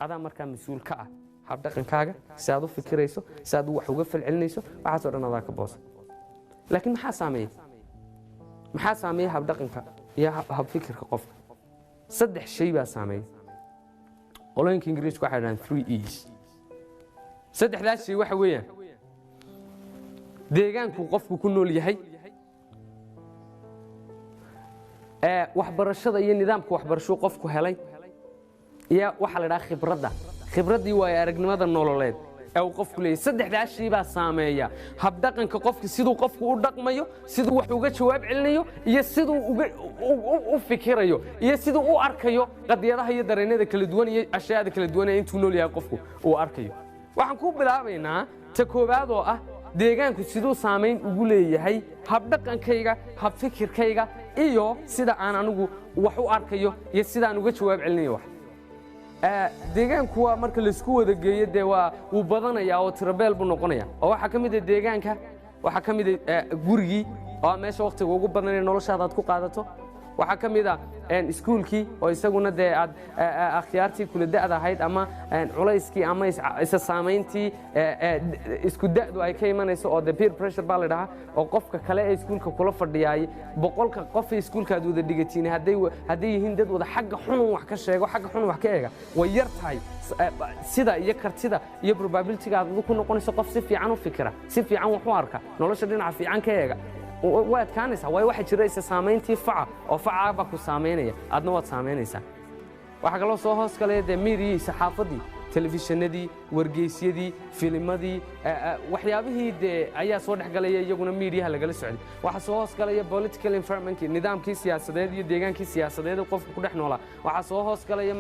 Adaa markaa mas-uul ka ah habdhaqankaaga, si aad u fikirayso, si aad wax uga falcelinayso, waxaasoo dhan adaa ka boosa. Laakiin maxaa saameeya? Maxaa saameeya habdhaqanka iyo habfikirka qofka? Saddex shay baa saameeya. Qolooyinka Ingiriisku waxay dhahaan three E's. Saddexdaas shay waxa weeyaan deegaanku qofku ku nool yahay, waxbarashada iyo nidaamka waxbarashuu qofku helay, iyo waxaa la dhaha khibradda, khibraddii waayo aragnimada nololeed ee uu qofku leeyahy. Saddexdaas shay baa saameeya habdhaqanka qofka, siduu qofku u dhaqmayo, siduu wax uga jawaab celinayo, iyo siduu uga u fikirayo, iyo siduu u arkayo qadiyadaha iyo dareennada kala duwan iyo ashyaada kala duwan ee intuu nool yahay qofku uu arkayo. Waxaan ku bilaabaynaa ta koowaad oo ah deegaanku siduu saamayn ugu leeyahay habdhaqankayga, habfikirkayga, iyo sida aan anigu wax u arkayo iyo sidaan uga jawaab celinayo wax. Deegaanku waa marka laisku wada geeyo, dee waa wuu badanayaa oo tirabeel buu noqonaya. Oo waxaa ka mid ah deegaanka, waxaa ka mid ah gurigii oo meesha waqtiga ugu badan ee noloshaada aad ku qaadato. Waxaa ka mid ah iskuulkii oo isaguna dee aad akhyaartii kula da'da ahayd ama culayskii ama isa saamayntii isku da'du ay ka imanayso, oo de peer pressure baa la dhahaa, oo qofka kale ee iskuulka kula fadhiyaay, 100-ka qof ee iskuulka aad wada dhigatiin hadday yihiin dad wada xagga xunun wax ka sheego, xagga xunun wax ka eega, way yar tahay sida iyo kartida iyo probability-ga aad ku noqonayso qof si fiican u fikira, si fiican wax u arka, nolosha dhinaca fiican ka eega. Way adkaanaysaa, waayo waxaa jira isa saamayntii faca, oo facaa baa ku saamaynaya, adna waad saamaynaysaa. Waxaa kaloo soo hoos galaya dee miiriyii, saxaafadii, telefishinadii, wargeysyadii, filimadii, waxyaabihii dee ayaa soo dhex galaya iyaguna miidiyaha lagala socday. Waxaa soo hoos galaya political environmentkii, nidaamkii siyaasadeed iyo deegaankii siyaasadeed ee qofku ku dhex noolaa. Waxaa soo hoos galaya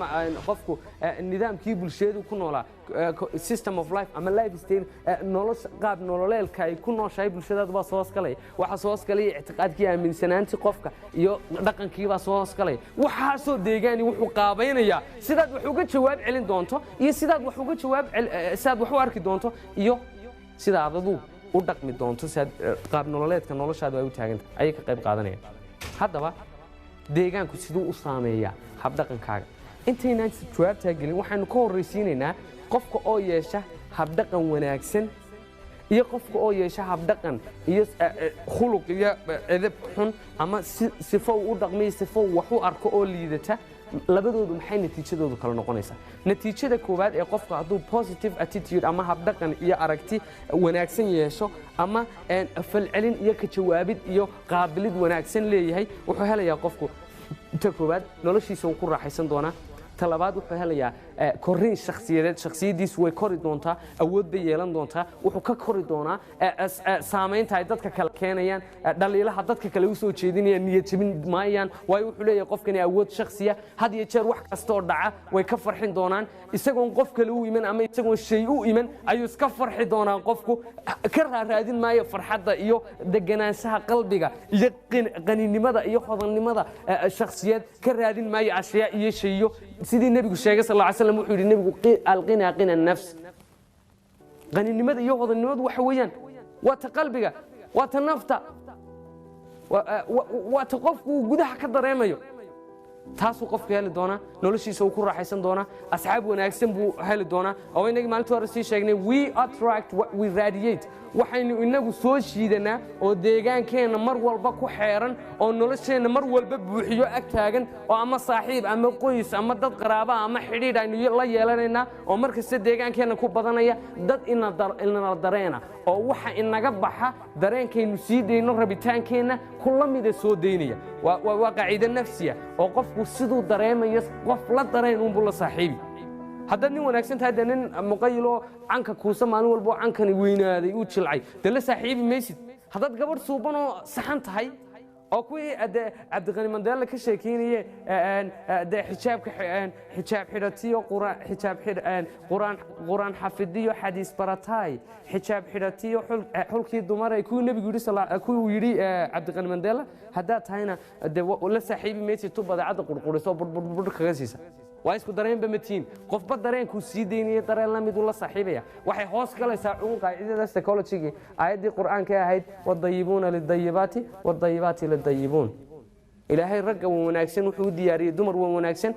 qofku nidaamkii bulsheedu ku noolaa, system of life ama life style, nolosha qaab nololeelka ay ku nooshahay bulshadaadu baa soo hoos galaya. Waxaa soo hoos galaya ictiqaadkii, aaminsanaantii qofka iyo dhaqankii baa soo hoos galaya. Waxaasoo deegaani wuxuu qaabaynayaa sidaad wax uga jawaab celin doonto iyo sidaad wax uga jawaab sidaad wax u arki doonto iyo sida aad adigu u dhaqmi doonto, sidaad qaab nololeedka noloshaadu ay u taagantahay ayay ka qayb qaadanayaan. Haddaba deegaanku siduu u saameeyaa habdhaqankaaga? Intaynaan jawaabtaa gelin, waxaynu ka horraysiinaynaa qofka oo yeesha habdhaqan wanaagsan iyo qofka oo yeesha habdhaqan iyo khuluq iyo edeb xun ama sifo uu u dhaqmiyo, sifo uu wax u arko oo liidata, labadoodu maxay natiijadoodu kala noqonaysaa? Natiijada koowaad ee qofka hadduu positive attitude ama habdhaqan iyo aragti wanaagsan yeesho ama falcelin iyo ka jawaabid iyo qaabilid wanaagsan leeyahay, wuxuu helayaa qofku ta koowaad noloshiisa uu ku raaxaysan doonaa. Ta labaad, wuxuu helayaa korriin shakhsiyadeed, shakhsiyaddiisu way kori doontaa, awood bay yeelan doontaa. Wuxuu ka kori doonaa saamaynta ay dadka kale keenayaan, dhaliilaha dadka kale usoo jeedinayaan niyad jebin maayaan, waayo wuxuu leeyahay qofkani awood shakhsiya. Had iyo jeer wax kasta oo dhaca way ka farxin doonaan. Isagoon qof kale u iman ama isagoon shay u iman ayuu iska farxi doonaa. Qofku ka raaraadin maayo farxadda iyo deganaanshaha qalbiga iyo qaninimada iyo hodannimada shakhsiyeed, ka raadin maayo ashyaa iyo shayo. Sidii nebigu sheegay sal alla slam, wuxuu yidhi nebigu: "Alqinaa qina nafs." Qaninimada iyo hodannimadu waxa weeyaan waa ta qalbiga, waa ta nafta, waa ta qofku uu gudaha ka dareemayo. Taasuu qofku heli doonaa, noloshiisa uu ku raaxaysan doonaa, asxaab wanaagsan buu heli doonaa. Oo inagii maalintii hore sii sheegnay, we attract what we radiate. Waxaynu inagu soo shiidanaa oo deegaankeenna mar walba ku xeeran oo nolosheenna mar walba buuxiyo ag taagan, oo ama saaxiib ama qoys ama dad qaraaba ama xidhiidh aynu la yeelanaynaa, oo mar kasta deegaankeenna ku badanaya dad inala dareena, oo waxa inaga baxa dareenkaynu sii dayno, rabitaankeenna kula mida soo daynaya. Waa qaaciido nafsiya oo qofku siduu dareemayo qof la dareen uunbuu la saaxiibi. Haddaad nin wanaagsan tahay, dee nin muqayiloo canka kuusa maalin walba oo cankani weynaaday uu jilcay dee la saaxiibi maysid. Haddaad gabadh suuban oo saxan tahay, oo kuwii dee Cabdiqani Mandeela ka sheekeynaye, dee xijaabka xijaab xidhatiyo quraan xijaab quraan quraan xafidiyo xadiis barataay, xijaab xidhatiyo xulkii dumaray, kuwii nebigu yidhi, kuwii uu yidhi Cabdiqani Mandela haddaad tahayna, dee la saaxiibi maysid tu badeecadda qurquriso budhbudhbudh kaga siisa. Waa isku dareenba matiin. Qofba dareenkuu sii daynaya dareen la miduu la saaxiibaya. Waxay hoos galaysaa ugu qaacidada psychology aayaddii Qur'aanka ee ahayd: "Wadayibuuna lidayibaati wadayibaati lidayibuun." Ilaahay ragga wan wanaagsan wuxuu u diyaariyey dumar wan wanaagsan.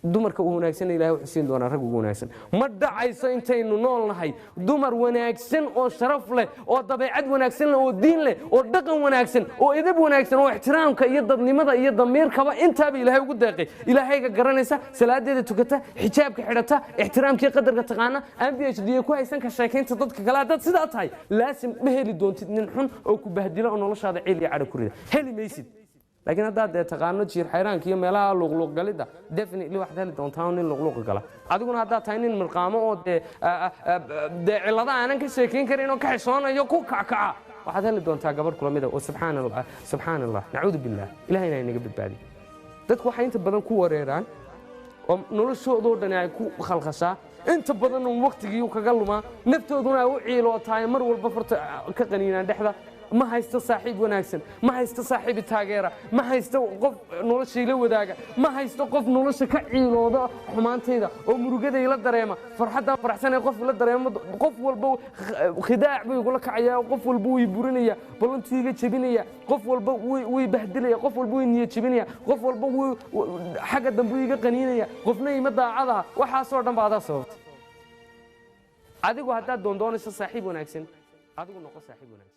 Dumarka u wanaagsan Ilahay wuxuu siin doonaa rag ugu wanaagsan. Ma dhacayso intaynu nool nahay dumar wanaagsan oo sharaf leh oo dabeecad wanaagsan leh oo diin leh oo dhaqan wanaagsan oo edeb wanaagsan oo ixtiraamka iyo dadnimada iyo damiirkaba intaaba Ilaahay ugu deeqay, Ilaahayga garanaysa, salaadeeda tukata, xijaabka xidhata, ixtiraamkii qadarka taqaana, aan PhD ku haysan ka sheekaynta dadka kale. Haddaad sidaa tahay, laasim ma heli doontid nin xun oo ku bahdila oo noloshaada ciil iyo cadho ku rida, heli maysid. Laakiin haddaad dee taqaano jiir xayraanka iyo meelaha luuqluuq galidda, definitely waxaad heli doontaa nin luuqluuqa gala. Adiguna haddaad tahay nin mirqaamo oo dee cillada aanan ka sheekayn karin oo ka xishoonayo ku kackaca, waxaad heli doontaa gabadh kula mida oo subxaana Allah, subxaana Allah, nacuudu billah, Ilahayna inaga badbaadiyo. Dadku waxay inta badan ku wareeraan oo noloshoodoo dhani ay ku khalkhashaa, inta badan uun waqtigii kaga lumaa, naftooduna ay u ciilootaay, mar walba farta ka qaniinaan dhexda: ma haysto saaxiib wanaagsan, ma haysto saaxiib taageera, ma haysto qof noloshayla wadaaga, ma haysto qof nolosha ka ciilooda xumaantayda oo murugadayla dareema, farxaddaan faraxsanay qof la dareemo. Qof walba khidaac buu igula kacayaa, qof walba way burinaya, ballantuu iga jebinaya, qof walba way bahdilaya, qof walba way niyad jebinaya, qof walba wuu xagga dambe iga qaniinaya, qofna ima daacadaha. Waxaasoo dhan ba adaa sababtay. Adigu haddaad doondoonayso saaxiib wanaagsan, adigu noqo saaxiib wanaagsan.